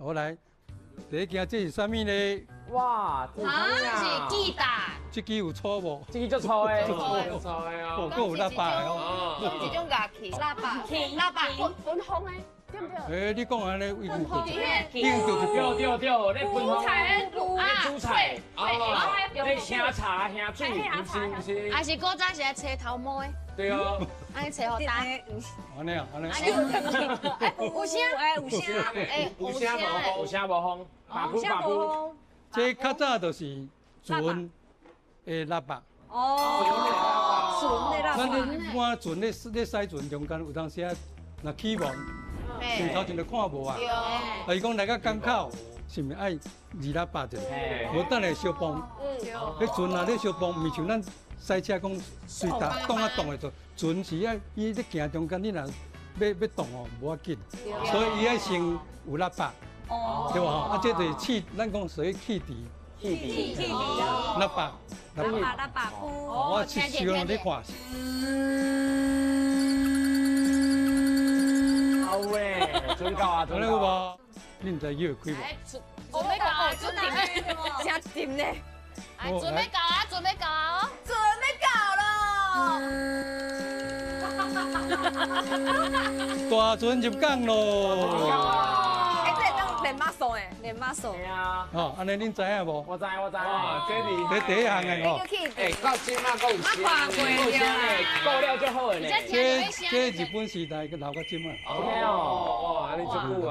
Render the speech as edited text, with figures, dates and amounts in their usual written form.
好來，第一件這是啥物呢？哇，這是啊，啥是吉他，這支有粗無？這個足粗的，足粗的哦，閣有喇叭的哦。這種樂器，喇叭，喇叭，分風的，對不對？欸，你講按呢，已經對，已經對一對對對，咧分風，咧煮菜，哦，咧盛茶、盛水，毋是毋是。還是古早是愛吹頭毛的，對啊，按呢吹予焦。按呢啊，按呢。欸，有聲，欸，有聲，欸，有聲無風，有聲無風，把布把布。這較早就是船的喇叭。哦，船的喇叭。咱咧搬船咧咧駛船中間有當時啊，若起霧，船頭前就看無啊。啊，伊講來到港口，是毋是愛二喇叭者？無等下相碰。彼船啊咧相碰，毋是像咱賽車講隨踏擋啊擋的就，船是愛伊咧行中間，你若欲擋哦，無要緊，所以伊愛先有喇叭。對無吼？啊，這就是汽，咱講屬於汽笛。汽笛。汽笛。喇叭。喇叭，喇叭。我是喜歡你看。好喂，準到啊，準到啊。你毋知伊會開無？準備到啊，準備，真沉呢。哎，準備到啊，準備到啊，準備到咯。大船入港咯。練馬術的，練馬術。對啊。哦，按呢恁知影無？我知我知。哇，這是這第一項的哦。欸，到這馬閣有聲，有聲的，過了就好的呢。這這日本時代閣留到這馬。哦，哦，按呢足久啊。